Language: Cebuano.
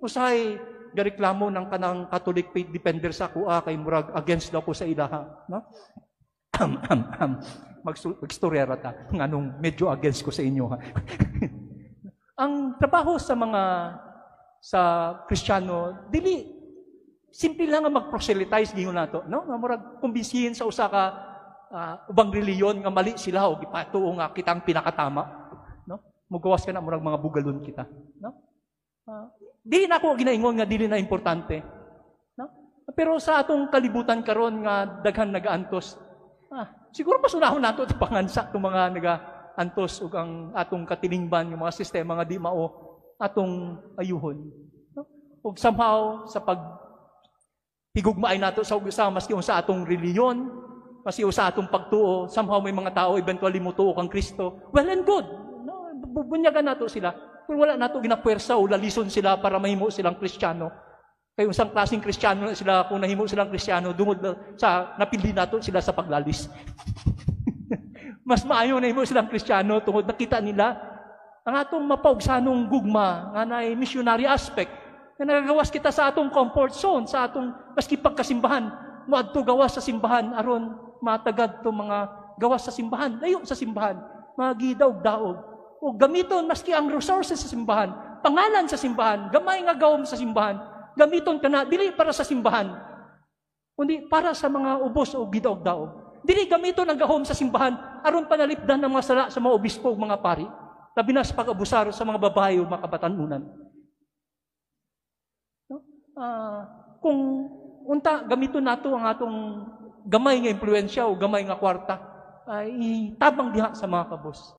Usahay gareklamo ng kanang Catholic faith defender sa akoa kay murag against daw ko sa ilaha, no? Magstorya ra ta nganong medyo against ko sa inyo, ha. Ang trabaho sa mga sa Kristiyano, dili simple lang nga mag-proselytize gingon nato, no? Nga murag kumbinsihin sa usa ka ubang relihiyon nga mali sila o gipatuo nga kitang pinakatama, no? Mugawas ka na murag mga bugalon kita, no? Dili na ako ginaingon nga dili na importante, no? Pero sa atong kalibutan karon nga daghan nagaantos, siguro mas unahon nato pangansa itong mga nagaantos ug ang atong katilingban, yung mga sistema nga di mao atong ayuhon, no? Ug somehow sa pag higugmaay nato sa usa, maski unsa atong relihiyon, maski unsa atong pagtuo, somehow may mga tao eventually mutuo kang Kristo. Well and good. No, bunyagan nato sila. Pero wala nato ginapuwersa o lalison sila para mahimo silang Kristiyano. Kay unsang klaseng Kristiyano na sila kung nahimo silang Kristiyano dungod sa napili nato sila sa paglalis? Mas maayo na himo silang Kristiyano tungod nakita nila ang atong mapaugsanong gugma nga naay missionary aspect, nga nagagawas kita sa atong comfort zone, sa atong maski pagkasimbahan, moadto gawas sa simbahan aron matagad to mga gawas sa simbahan, layo sa simbahan, mga gidaog-daog. O gamiton maski ang resources sa simbahan, pangalan sa simbahan, gamay nga gawom sa simbahan, gamiton kana dili para sa simbahan, kundi para sa mga ubos o gidaog-daog. Dili gamiton ang gahom sa simbahan aron panalipdan ng mga sala sa mga obispo ug mga pari, labi na sa pag-abusar sa mga babae o mga kabatanunan. No? Kung unta gamiton nato ang atong gamay nga impluwensya o gamay nga kwarta, ay itabang diha sa mga kabos.